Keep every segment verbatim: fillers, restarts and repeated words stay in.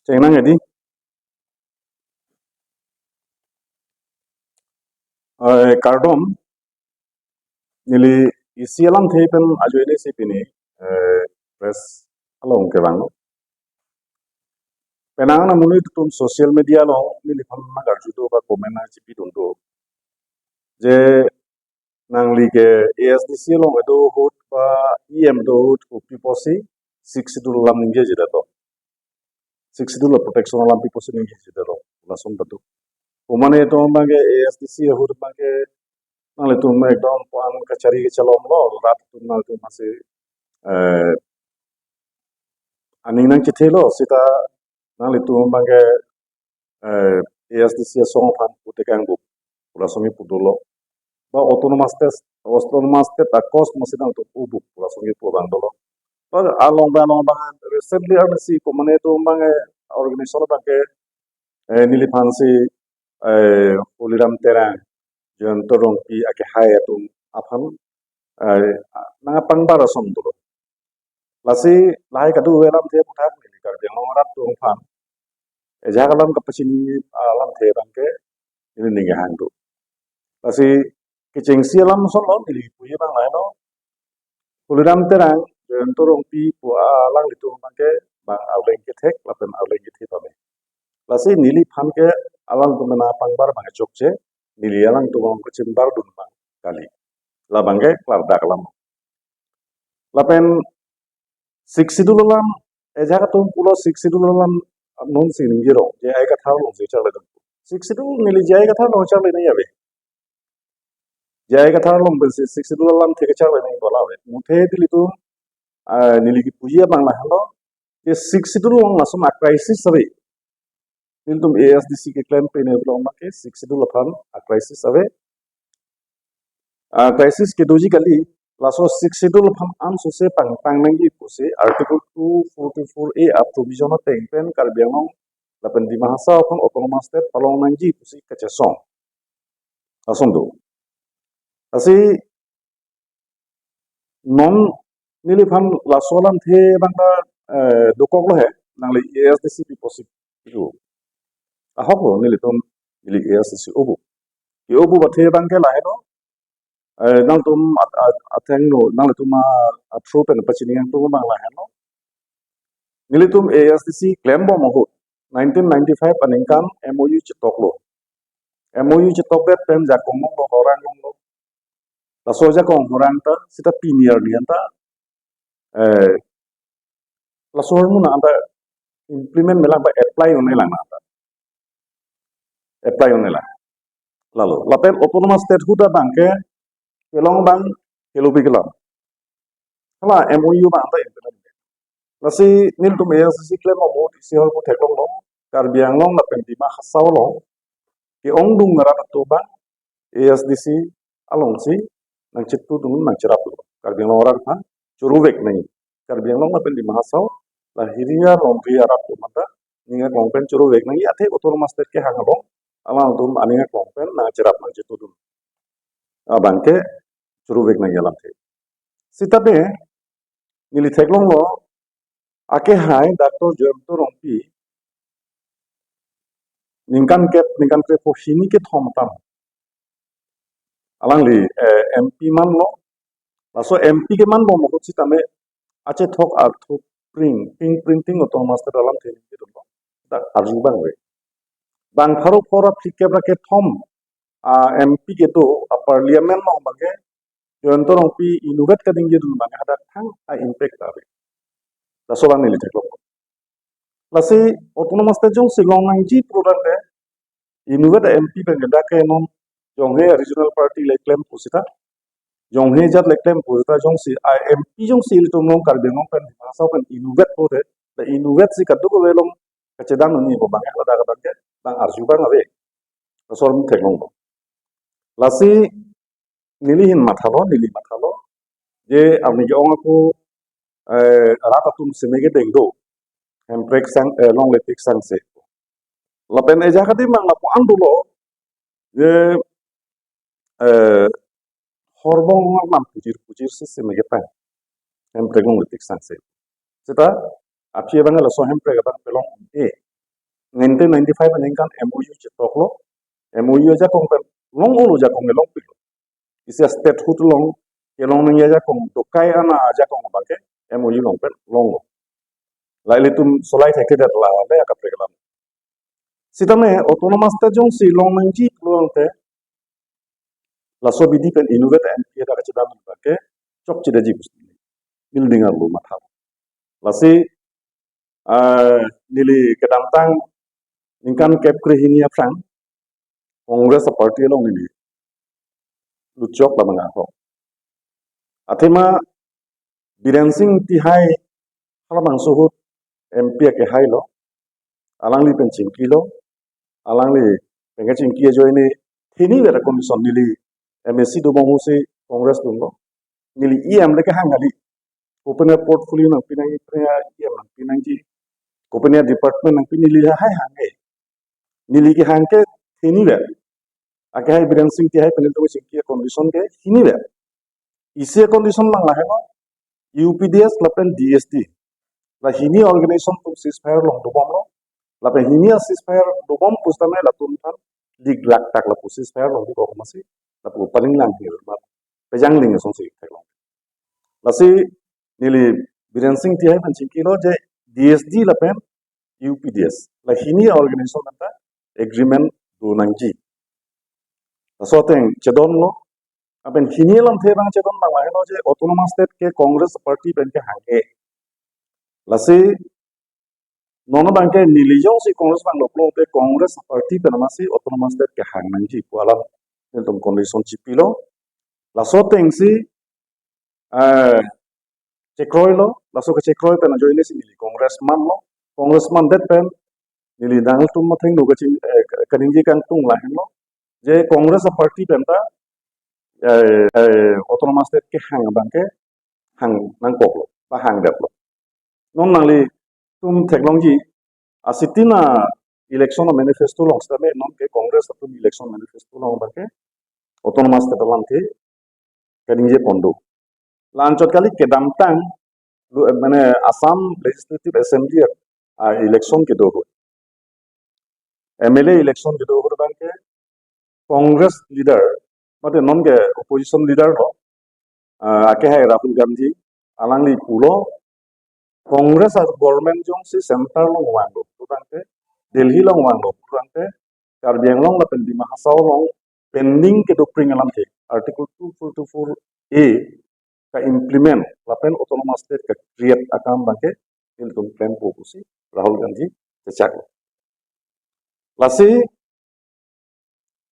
Chengnang edi. Eh, kardom, neli isi alamthe pen ajoine si pini, eh, press along kevanglo. Penang na muni tutum social media along neliphan nang arju do ba comment nang chipi dun do. Je nangli ke A S D C along kedo ahut ba E M do ahut kopi pusi Sixth Schedule alam ningjeje det lo. Sixth Schedule protection alam pi pusi ningjeje det lo. Lason badu. Komane atum abang ke A S D C ahut abang ke nanglitum ekdom puan kachari kachalom lo, rat atum nanglitum masi, eh, aning nangchethelo seta nanglitum abang ke, eh, A S D C asong aphan putekang bu pu lason kipu dolo. Ba autonomous state, autonomous state akos masi nangtum pu bu pu lason kipu abang dolo. Ba along ba along abang recently arni si komane atum abang, eh, organization abang ke, eh, neliphan si, eh, Holiram Terang, Jayanta Rongpi akehai atum aphan, eh, nang apangbar ason dolo. Lasi lahai kado alamthe aputhak neli Karbi Anglong arat atum aphan ejak alam kapachini alamthe abang ke neli ning kehang do. Lasi kechengsi alam ason lo neli puji abang lahenlo. Holiram Terang, Jayanta Rongpi pu alanglitum abang ke bang arleng kethek lapen arleng kethe pame. Lasi neliphan ke alangtum nang apangbar abang chokche, neli alangtum along kachimbar dun abang kali. Labang ke klardak alam. Lapen Sixth Schedule alam, ejak atum pulo Sixth Schedule alam non si ningje rong, J I Kathar along si charli dun. Sixth Schedule neli J I Kathar along charli nangji ave. J I Kathar along pensi Sixth Schedule alamthe kecharli nangji bola ave. Muthe nelitum, ah, neli kipuji abang lahenlo. Je Sixth Schedule along lason a-crisis ave. Nelitum A S D C keklem pen along abang ke Sixth Schedule aphan a-crisis ave. A-crisis kedoji kali, laso Sixth Schedule aphan ansose pangtang nangji pusi Article two forty-four A a-provision ateng pen Karbi Anglong lapen Dima Hasao aphan autonomous state palong nangji pusi kachesong. Lason do. Lasi non neliphan laso alamthe abang ta, eh, dokoklo he, nangli A S D C pi pusi pu. Ahok lo nelitum neli A S D C obu. Ke obu athe abang ke lahenlo. Eh, nangtum at-, at-, athengno, nangtum a-, a-through pen pachini nangtum abang lahenlo. Nelitum A S D C klembom ahut nineteen ninety-five aningkan M O U chetoklo. M O U chetokdet pen jakong longlo, horang longlo. Laso jakong horang ta seta pini arni anta, eh, laso hormu na anta implement melang ba apply un-elang na anta. Apply un-elang. Lalo, lapen autonomous state ahut abang ke kelong abang kelobi kelang. Hala M O U abang anta implement. Lasi nelitum A S D C klembom ahut isi ahormu theklonglo, Karbi Anglong lapen Dima Hasao along ke-ongdung arat atum abang A S D C alongsi nangchetudun nangcherapdun. Karbi Anglong arat aphan choruvek nangji. Karbi Anglong lapen Dima Hasao, lahiri arong ri arat atum anta aning aklong pen choruvek nangji, athe autonomous state kehang along alangtum aning aklong pen nangcherap nangchetudun abang ke choruvek nangji alamthe. Seta de neli theklonglo, akehai Doctor Jayanta Rongpi ningkan kep, ningkan krepho hini kethom atam alangli, eh, M P manlo. Laso M P kemanbom ahut sitame achethok arthu pring, ping printing autonomous state alamthe ningje dunlo. Dak arju abang ave. Bang pharo phor ra phlikep ra kethom a-M P kedo a-parliament along abang ke Jayanta Rongpi inutvet kaningje dun abang ke hadak thang a-impact ave. Laso abang neli theklong. Lasi autonomous state jongsi long nangji pu tangte inutvet a-M P pen ke dak ke non jonghe regional party le klem pu seta, jonghe ajat le klem pu seta, jongsi a-M P jongsi ilitum along Karbi Anglong pen Dima Hasao pen inutvet pute, la inutvet si kadokave along kachedang unji pu abang ke ladak abang ke bang arju abang ave. Laso alam theklonglo. Lasi neli hin mathalo, neli mathalo. Je arni ke-ong ako, eh, rat atum seme kedeng do. Hemprek sang, eh, longle tik sangse. Lapen ejak adim abang lapu-an dolo. Je, eh, horbong man pujir pujir si seme ketang. Hemprek longle tik sangse. Seta aphi abang laso hemprek abang pelong e. nineteen ninety-five aningkan M O U chetoklo, M O U ajakong pen longlo, ajakong ke longpiklo. Isi statehood along kelong nangji ajakong, tokai ana ajakong abangke M O U along pen longlo. La ilitum solai thekthedet la le akaprek alam. Sitame autonomous state jongsi long nangji pulote, laso abidi pen inutvet M P adak kachedam abangke chokchedetji pusi neli ning arlo matha. Lasi, ah, neli kedamtang ningkan kep krehini aphrang Congress party along neli lutchok labang ahok. Athema Biren Singh Tihai halabangso ahut M P akehailo, alangli pen chingkilo, alangli pen kachingki ajoine thinivet acondition, neli M A C dobom ahutsi Congress dunlo. Neli E M le kehang kali. Kopine portfolio nangpi nangji, kopine E M nangpi nangji, kopine department nangpi, neli lahai hang-e. Neli kehang ke thinivet. Akehai Biren Singh Tihai pen nelitum chingki acondition ke thinivet. Isi acondition abang lahelo, U P D S lapen D S D. La hini organization atum ceasefire along dobomlo. Lapen hini a-ceasefire dobom pusitame latum aphan diglak tak lapu ceasefire along dikok masi, lapu paling lang hir ma pejangling asonsi theklong. Lasi neli Biren Singh Tihai pen chingkilo je D S D lapen U P D S, la hini organization anta agreement do nangji. Laso ateng chedonlo, lapen hini alamthe abang chedon abang lahelo je autonomous state ke Congress party pen kehang-e. Lasi non abangke neli jongsi Congress abang lo pulote Congress party pen amatsi autonomous state kehang nangji pu alam nelitum condition chipilo. Laso atengsi, eh, chekroilo, laso kechekroi pen ajoinesi neli Congress manlo, Congress mandet pen neli nangtum athengno kaching, eh, kaningje kangtung lahenlo je Congress party pen ta, eh, eh, autonomous state kehang abangke hang nangkoklo, ba hangdetlo. Non nanglitum theklongji, asitin a-election manifesto along sitame non ke Congress atum election manifesto along abangke autonomous state alamthe kaningje pon do. La anchot kali, kedamtang lu, mane Assam Legislative Assembly a-election kedo ahut, M L A election kedo ahut abangke Congress leader, mate non ke opposition leader lo, ah, akehai Rahul Gandhi, alangli pulo, Congress a-government jongsi center along vanglo putangte, Delhi along vanglo putangte, Karbi Anglong lapen Dima Hasao along pending kedopring alamthe Article two four two four A ka-implement lapen autonomous state ka-create akam abangke nelitum klempo pusi Rahul Gandhi chechaklo. Lasi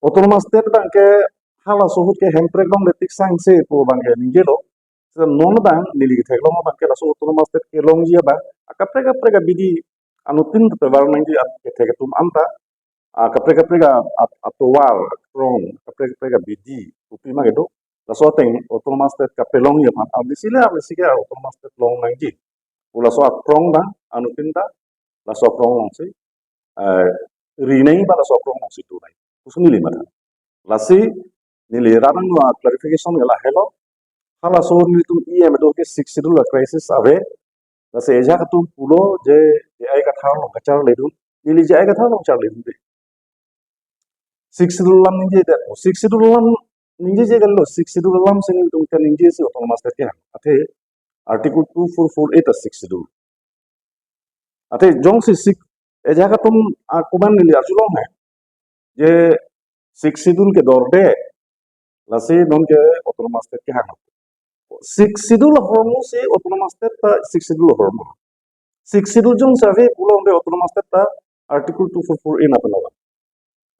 autonomous state abangke halaso ahut ke Hemprek along le tiksangse pu abangke ningjelo. Seta non abang neli ketheklong abangke laso autonomous state kelongji abang akaprek kaprek abidi anuttin tovar nangji, akethek atum anta akaprek kaprek a-, a-, atovar, akrong, akaprek kaprek abidi kopima kedo, laso ateng autonomous state kapelongji aphan arnisi le arnisi ke autonomous state long nangji pu laso akrong abang anuttin ta laso akrong alongsi, eh, ri nangji ba laso akrong alongsi do nangji pusi neli matha. Lasi neli rat angno a-clarification ke lahelo. Halaso nelitum E M do ke Sixth Schedule a-crisis ave. Lasi ajahak atum pulo je J I Kathar along kacharlidun. Neli J I Kathar along charlidunde. Sixth Schedule alam ningjedet. Sixth Schedule alam ningjeje kali lo. Sixth Schedule alamsi nelitum kaningjesi autonomous state kehang. Athe Article two four four A ta Sixth Schedule. Athe jongsi six, ajahak atum, ah, komat neli arjulong hai je Sixth Schedule kedorde, lasi non ke autonomous state kehang. Sixth Schedule ahormu si autonomous state ta Sixth Schedule ahormu. Sixth Schedule jongsi ave pulote autonomous state ta Article two four four A na penang.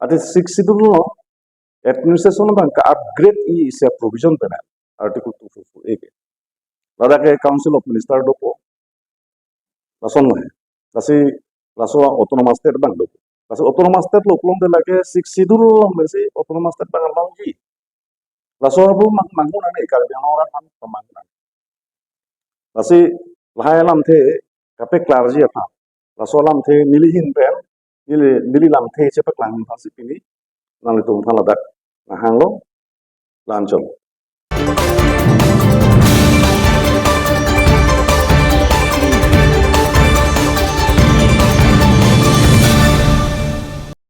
Athe Sixth Schedule along administration abang ka-upgrade-ji isi a-provision pen Article two four four A ke. Ladak ke Council of Minister dopo. Lason lo he. Lasi laso autonomous state abang dopo. Lasi autonomous state lo pulote lake Sixth Schedule along pensi autonomous state abang longji. Laso abang mang, manghu nang ne Karbi Anglong arat aphan pamanghu nang. Lasi lahai alamthe kape-clear-ji aphan, laso alamthe neli ahin pen, neli, neli lamthe chepaklang aphansi pini nanglitum aphan ladak nanghanglo, la anchot.